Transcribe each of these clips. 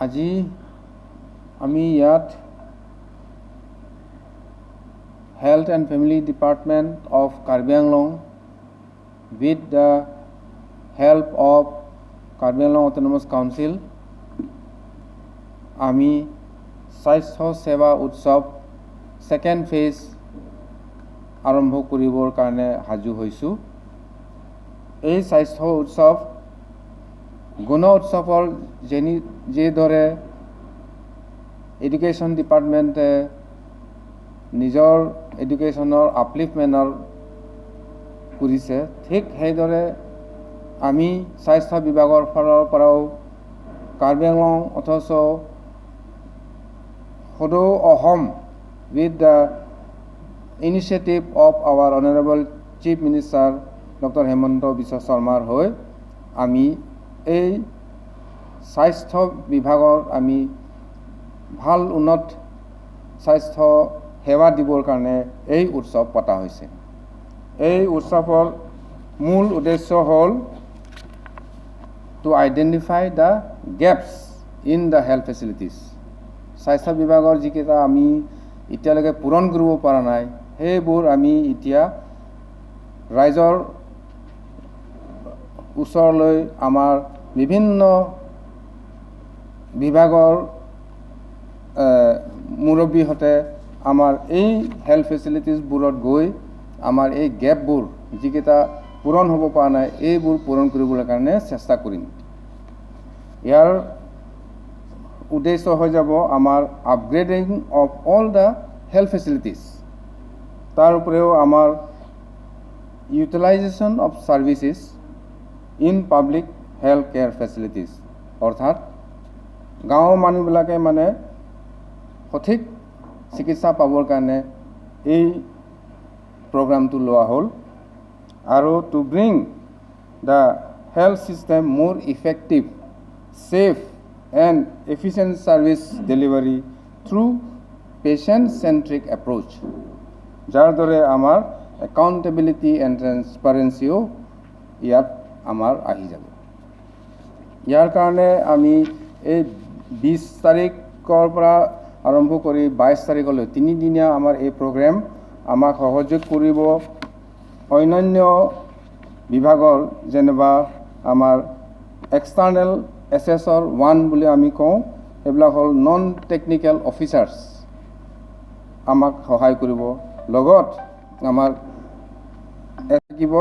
আজি আমি ইয়াত Health and Family Department of Karbi Anglong with the help of Karbi Anglong Autonomous Council আমি স্বাস্থ্য সেৱা উৎসৱ ছেকেণ্ড ফেজ আৰম্ভ কৰিবৰ কাৰণে সাজু হৈছোঁ। এই স্বাস্থ্য উৎসৱ গুণ উৎসৱৰ যিদৰে এডুকেশ্যন ডিপাৰ্টমেণ্টে নিজৰ এডুকেশ্যনৰ আপলিফমেণ্টৰ কৰিছে, ঠিক সেইদৰে আমি স্বাস্থ্য বিভাগৰ ফালৰ পৰাও কাৰ্বি আংলং অথচ সদৌ Assam with the initiative of our Honorable Chief Minister Dr. Himanta Biswa শৰ্মাৰ হৈ আমি এই স্বাস্থ্য বিভাগৰ আমি ভাল উন্নত স্বাস্থ্য সেৱা দিবৰ কাৰণে এই উৎসৱ পতা হৈছে। এই উৎসৱৰ মূল উদ্দেশ্য হ'ল to identify the gaps in the health facilities. স্বাস্থ্য বিভাগৰ যিকেইটা আমি এতিয়ালৈকে পূৰণ কৰিব পৰা নাই, সেইবোৰ আমি এতিয়া ৰাইজৰ ওচৰলৈ আমাৰ বিভিন্ন বিভাগৰ মুৰব্বীহঁতে আমাৰ এই হেল্থ ফেচিলিটিছবোৰত গৈ আমাৰ এই গেপবোৰ যিকেইটা পূৰণ হ'ব পৰা নাই, এইবোৰ পূৰণ কৰিবলৈ কাৰণে চেষ্টা কৰিম। ইয়াৰ উদ্দেশ্য হৈ যাব আমাৰ upgrading of all the health facilities, তাৰ উপৰিও আমাৰ utilization of services in public health care facilities, অৰ্থাৎ গাঁৱৰ মানুহবিলাকে মানে সঠিক চিকিৎসা পাবৰ কাৰণে এই প্ৰগ্ৰামটো লোৱা হ'ল, আৰু to bring the health system more effective, safe and efficient service delivery through patient centric approach, যাৰ দৰে আমাৰ একাউণ্টেবিলিটি এণ্ড ট্ৰেন্সপাৰেঞ্চিও ইয়াত আমাৰ আহি যাব। ইয়াৰ কাৰণে আমি এই 20 তাৰিখৰ পৰা আৰম্ভ কৰি 22 তাৰিখলৈ তিনিদিনীয়া আমাৰ এই প্ৰগ্ৰেম আমাক সহযোগ কৰিব অন্যান্য বিভাগৰ, যেনিবা আমাৰ এক্সটাৰ্নেল এছেছৰ 1 বুলি আমি কওঁ, সেইবিলাক হ'ল নন টেকনিকেল অফিচাৰ্ছ আমাক সহায় কৰিব। লগত আমাৰ থাকিব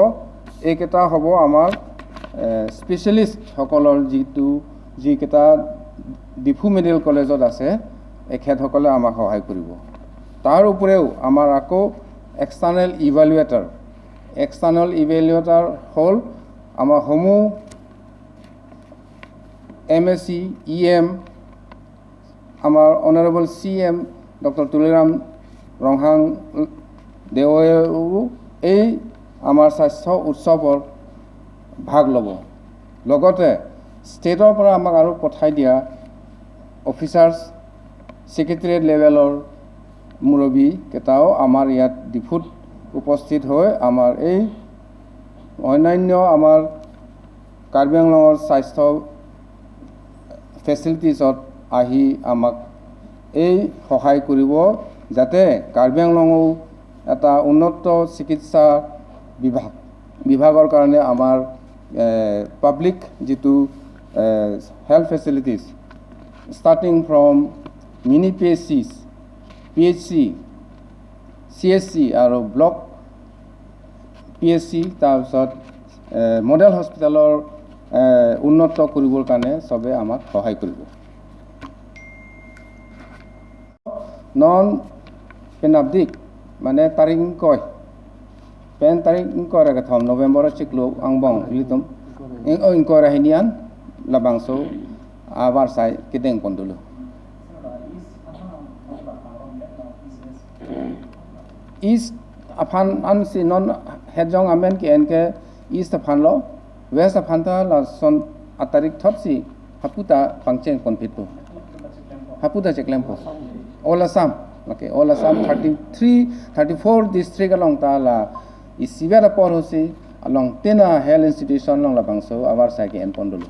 এইকেইটা হ'ব আমাৰ স্পেচিয়েলিষ্টসকলৰ যিকেইটা ডিফু মেডিকেল কলেজত আছে, এখেতসকলে আমাক সহায় কৰিব। তাৰ উপৰিও আমাৰ আকৌ এক্সটাৰ্নেল ইভেলুৱেটাৰ হ'ল আমাৰ সমূহ MSc, EM, আমাৰ honourable CM doctor Tuliram Ronghang দেৱেও এই আমাৰ স্বাস্থ্য উৎসৱৰ ভাগ ল'ব। লগতে ষ্টেটৰ পৰা আমাক আৰু পঠাই দিয়া অফিচাৰ্ছ, ছেক্ৰেটেৰিয়েট লেভেলৰ মুৰব্বীকেইটাও আমাৰ ইয়াত ডিফুত উপস্থিত হৈ আমাৰ এই অন্যান্য আমাৰ কাৰ্বি আংলঙৰ স্বাস্থ্য ফেচিলিটিছত আহি আমাক এই সহায় কৰিব, যাতে কাৰ্বি আংলঙো এটা উন্নত চিকিৎসা বিভাগৰ কাৰণে আমাৰ পাব্লিক যিটো health facilities starting from mini PHCs, PHC, CSC আৰু ব্লক PHC, তাৰপিছত মডেল হস্পিটেলৰ উন্নত কৰিবৰ কাৰণে চবে আমাক সহায় কৰিব। নন পেনাবদিক মানে তাৰিখ কয় পেন তাৰিখ কয় থম নৱেম্বৰৰ চিকলো আংবং লিতম ইংকয় আহিনিয়ান লাবাংছ আবাৰ চাই কেদেং পন্দুলো। East afan an si non hedjong amen ki enke east afan lo west afan ta la son atarik thot si haputa pangchen konpit haputa cheklempo all Assam, okay, all Assam 33 34 district along ta la isibera por hosi along tena health institution long la bangso awar sai ke en pondulu.